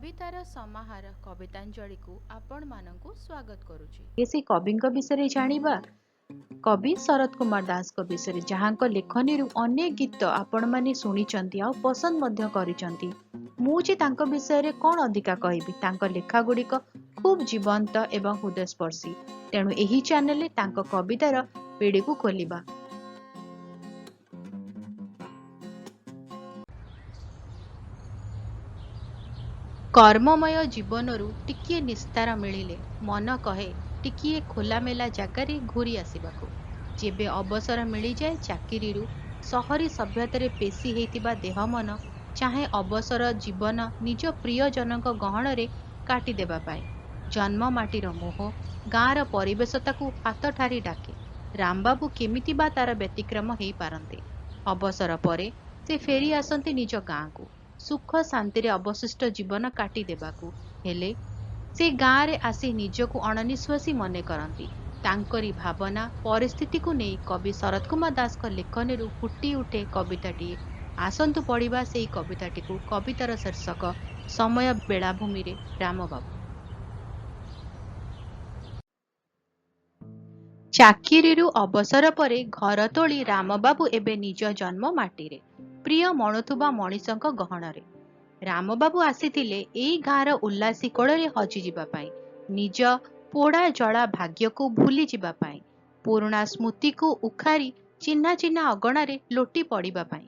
କବିତାର ସମାହାର କବିତାଞ୍ଜଳିକୁ ଆପଣମାନଙ୍କୁ ସ୍ୱାଗତ କରୁଛି। ସେ କବିଙ୍କ ବିଷୟରେ ଜାଣିବା, କବି ଶରତ କୁମାର ଦାସଙ୍କ ବିଷୟରେ, ଯାହାଙ୍କ ଲେଖନୀରୁ ଅନେକ ଗୀତ ଆପଣମାନେ ଶୁଣିଛନ୍ତି ଆଉ ପସନ୍ଦ ମଧ୍ୟ କରିଛନ୍ତି। ମୁଁ ଯେ ତାଙ୍କ ବିଷୟରେ କ'ଣ ଅଧିକା କହିବି, ତାଙ୍କ ଲେଖା ଗୁଡ଼ିକ ଖୁବ୍ ଜୀବନ୍ତ ଏବଂ ହୃଦୟସ୍ପର୍ଶୀ। ତେଣୁ ଏହି ଚ୍ୟାନେଲରେ ତାଙ୍କ କବିତାର ପିଢ଼ିକୁ ଖୋଲିବା। କର୍ମମୟ ଜୀବନରୁ ଟିକିଏ ନିସ୍ତାର ମିଳିଲେ ମନ କହେ ଟିକିଏ ଖୋଲାମେଲା ଜାଗାରେ ଘୂରି ଆସିବାକୁ। ଯେବେ ଅବସର ମିଳିଯାଏ ଚାକିରିରୁ, ସହରୀ ସଭ୍ୟତାରେ ପେଶି ହେଇଥିବା ଦେହ ମନ ଚାହେଁ ଅବସର ଜୀବନ ନିଜ ପ୍ରିୟଜନଙ୍କ ଗହଣରେ କାଟିଦେବା ପାଇଁ। ଜନ୍ମମାଟିର ମୋହ, ଗାଁର ପରିବେଶ ତାକୁ ହାତଠାରି ଡାକେ। ରାମବାବୁ କେମିତି ବା ତାର ବ୍ୟତିକ୍ରମ ହେଇପାରନ୍ତେ? ଅବସର ପରେ ସେ ଫେରି ଆସନ୍ତି ନିଜ ଗାଁକୁ, ସୁଖ ଶାନ୍ତିରେ ଅବଶିଷ୍ଟ ଜୀବନ କାଟିଦେବାକୁ। ହେଲେ ସେ ଗାଁରେ ଆସି ନିଜକୁ ଅଣନିଶ୍ୱାସୀ ମନେ କରନ୍ତି। ତାଙ୍କରି ଭାବନା, ପରିସ୍ଥିତିକୁ ନେଇ କବି ଶରତ କୁମାର ଦାସଙ୍କ ଲେଖନୀରୁ ଫୁଟି ଉଠେ କବିତାଟିଏ। ଆସନ୍ତୁ ପଢ଼ିବା ସେଇ କବିତାଟିକୁ। କବିତାର ଶୀର୍ଷକ ସମୟ ବେଳାଭୂମିରେ ରାମବାବୁ। ଚାକିରିରୁ ଅବସର ପରେ ଘର ତୋଳି ରାମବାବୁ ଏବେ ନିଜ ଜନ୍ମ ମାଟିରେ, ପ୍ରିୟ ମଣୁଥିବା ମଣିଷଙ୍କ ଗହଣରେ। ରାମବାବୁ ଆସିଥିଲେ ଏଇ ଗାଁର ଉଲ୍ଲାସୀ କୋଳରେ ହଜିଯିବା ପାଇଁ, ନିଜ ପୋଡ଼ା ଜଳା ଭାଗ୍ୟକୁ ଭୁଲିଯିବା ପାଇଁ, ପୁରୁଣା ସ୍ମୃତିକୁ ଉଖାରି ଚିହ୍ନା ଚିହ୍ନା ଅଗଣାରେ ଲୋଟି ପଡ଼ିବା ପାଇଁ।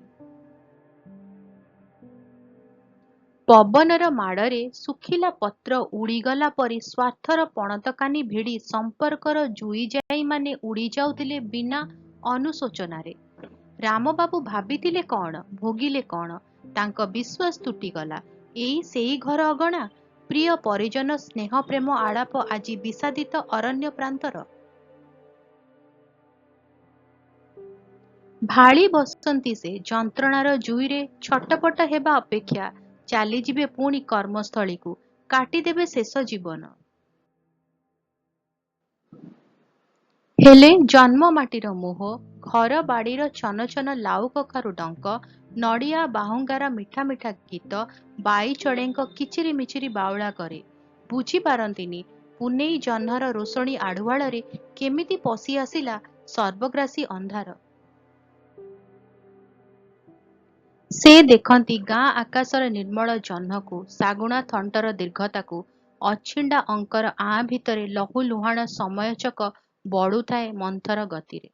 ପବନର ମାଡ଼ରେ ଶୁଖିଲା ପତ୍ର ଉଡ଼ିଗଲା ପରି ସ୍ୱାର୍ଥର ପଣତକାନି ଭିଡ଼ି ସମ୍ପର୍କର ଜୁଇଜାଇମାନେ ଉଡ଼ି ଯାଉଥିଲେ ବିନା ଅନୁଶୋଚନାରେ। ରାମବାବୁ ଭାବିଥିଲେ କ'ଣ, ଭୋଗିଲେ କ'ଣ? ତାଙ୍କ ବିଶ୍ୱାସ ତୁଟିଗଲା। ଏଇ ସେଇ ଘର ଅଗଣା, ପ୍ରିୟ ପରିଜନ ସ୍ନେହ ପ୍ରେମ ଆଳାପ ଆଜି ବିଷାଦିତ ଅରଣ୍ୟ ପ୍ରାନ୍ତର। ଭାଳି ବସନ୍ତି ସେ ଯନ୍ତ୍ରଣାର ଜୁଇରେ ଛଟପଟ ହେବା ଅପେକ୍ଷା ଚାଲିଯିବେ ପୁଣି କର୍ମସ୍ଥଳୀକୁ, କାଟିଦେବେ ଶେଷ ଜୀବନ। ହେଲେ ଜନ୍ମମାଟିର ମୋହ, ଘର ବାଡ଼ିର ଛନଛନ ଲାଉ କଖାରୁ ଡଙ୍କ, ନଡ଼ିଆ ବାହୁଙ୍ଗାର ମିଠା ମିଠା ଗୀତ, ବାଇଚଢ଼େଇଙ୍କ କିଚିରି ମିଚିରି ବାଉଳା କରେ। ବୁଝି ପାରନ୍ତିନି ପୁନେଇ ଜହ୍ନର ରୋଷଣୀ ଆଢ଼ୁଆଳରେ କେମିତି ପଶି ଆସିଲା ସର୍ବଗ୍ରାସୀ ଅନ୍ଧାର। ସେ ଦେଖନ୍ତି ଗାଁ ଆକାଶର ନିର୍ମଳ ଜହ୍ନକୁ, ଶାଗୁଣା ଥଣ୍ଟର ଦୀର୍ଘତାକୁ। ଅଛିଣ୍ଡା ଅଙ୍କର ଆଁ ଭିତରେ ଲହୁଲୁହାଣ ସମୟ ଚକ ବଢ଼ୁଥାଏ ମନ୍ଥର ଗତିରେ।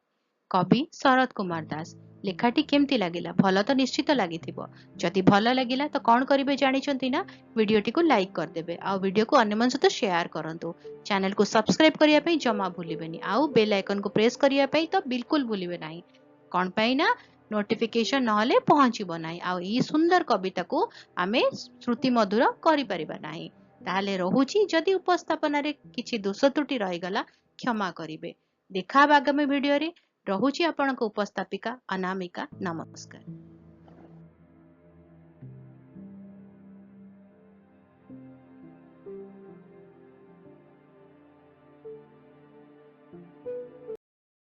କବି ଶରତ କୁମାର ଦାସ। ଲେଖାଟି କେମିତି ଲାଗିଲା? ଭଲ ତ ନିଶ୍ଚିତ ଲାଗିଥିବ। ଯଦି ଭଲ ଲାଗିଲା ତ କ'ଣ କରିବେ ଜାଣିଛନ୍ତି ନା? ଭିଡ଼ିଓଟିକୁ ଲାଇକ୍ କରିଦେବେ ଆଉ ଭିଡ଼ିଓକୁ ଅନ୍ୟମାନଙ୍କ ସହିତ ସେୟାର କରନ୍ତୁ। ଚ୍ୟାନେଲକୁ ସବସ୍କ୍ରାଇବ୍ କରିବା ପାଇଁ ଜମା ଭୁଲିବେନି ଆଉ ବେଲ୍ ଆଇକନ୍କୁ ପ୍ରେସ୍ କରିବା ପାଇଁ ତ ବିଲକୁଲ ଭୁଲିବେ ନାହିଁ। କ'ଣ ପାଇଁ ନା ନୋଟିଫିକେସନ ନହେଲେ ପହଞ୍ଚିବ ନାହିଁ ଆଉ ଏଇ ସୁନ୍ଦର କବିତାକୁ ଆମେ ଶ୍ରୁତିମଧୁର କରିପାରିବା ନାହିଁ। ତାହେଲେ ରହୁଛି, ଯଦି ଉପସ୍ଥାପନାରେ କିଛି ଦୋଷ ତ୍ରୁଟି ରହିଗଲା କ୍ଷମା କରିବେ। ଦେଖା ହବା ଆଗାମୀ ଭିଡ଼ିଓରେ। ରହୁଛି ଆପଣଙ୍କ ଉପସ୍ଥାପିକା ଅନାମିକା। ନମସ୍କାର।